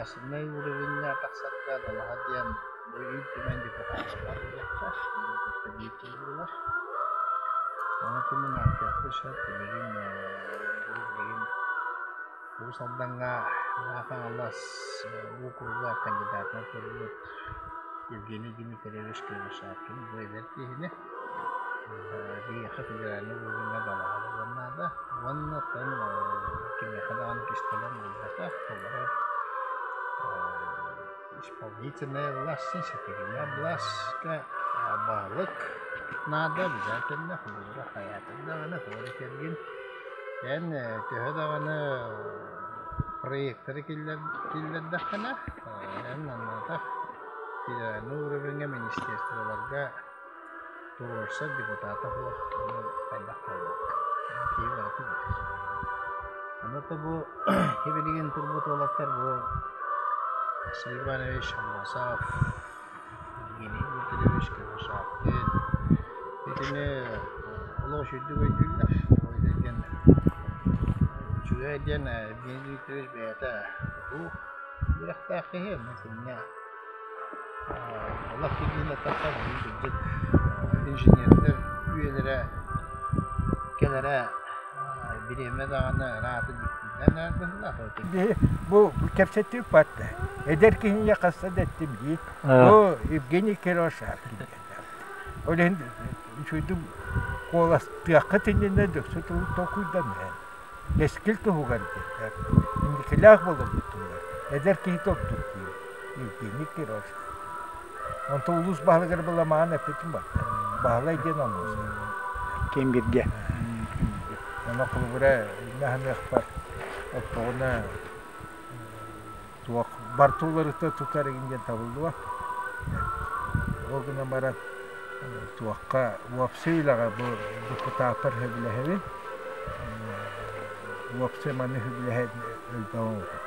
Государственнай уровеньҥа тахсарга далаһа диэн бу Ил Түмэн депутата баар буолуохтаах, биир тыллыылар. Ону түмэн ааттыахпын сөп, билигин бу билигин Уус Алдаҥҥа Мэҥэ Хаҥалас уокуругар кандидатынан турбут Евгений Дмитриевич Кривошапкин бу эдэр киһини биһиэхэ федеральнай уровеҥҥа далаһа буолуон наада уонна оттон кимиэхэ даҕаны кистэлэҥ буолбатах, толорор исполнительная власть, ситимнээх властька баһылык наада обязательно, холобура хайаатар даҕаны, тоҕо диэтэргин эн төһө даҕаны проектары киллэрдэххинэ, эн манныгах федеральнай уровеҥҥа министерстволарга туруорсар депутата суох ону хайдах буолуох киһи барыта билэр. Ону то бу билигин турбут уолаттар бу Василий Иванович Аммосов, Евгений Дмитриевич Кривошапкин итини олох үчүгдүк өйдүүллэр. Ол диэн үчүгэй диэн Евгений Дмитриевич бэйэтэ тутуу үөрэхтээх киһи, онно итиннэ Олох кирдиин эттэххэ, кырдьык, инженердэр үйэлэрэ кэлэрэ бириэмэ даҕаны ыраата дьиктинэн эрэр быһыылаах. Бу кэпсэтии барда. Эдэр киһиҥҥэ хаста да эттим дии. Бу Евгений Киросаркин диэн. Ол иһин үчүгэйдик куоластыаххыт иннинэ дөксө тылы толкуйданан Кэскил туһугар диэтэ. Инникилээх буоларбыт туһугар эдэр киһи ордук диир Евгений Киров. Онтон улуус баһылыгар быламаан эппитим барда. Баһылай диэн оннук. Ким биргэ. Онно холобура наһаныахпар оттоҕуна туох барыта уларыта тутар игин диэн табыллыбат. Ол гынан баран туохха уопсай үлэҕэ бу депутаттар сөбүлэһэбин. Уопсай маны сөбүлэһэн элбэх оҥорбут.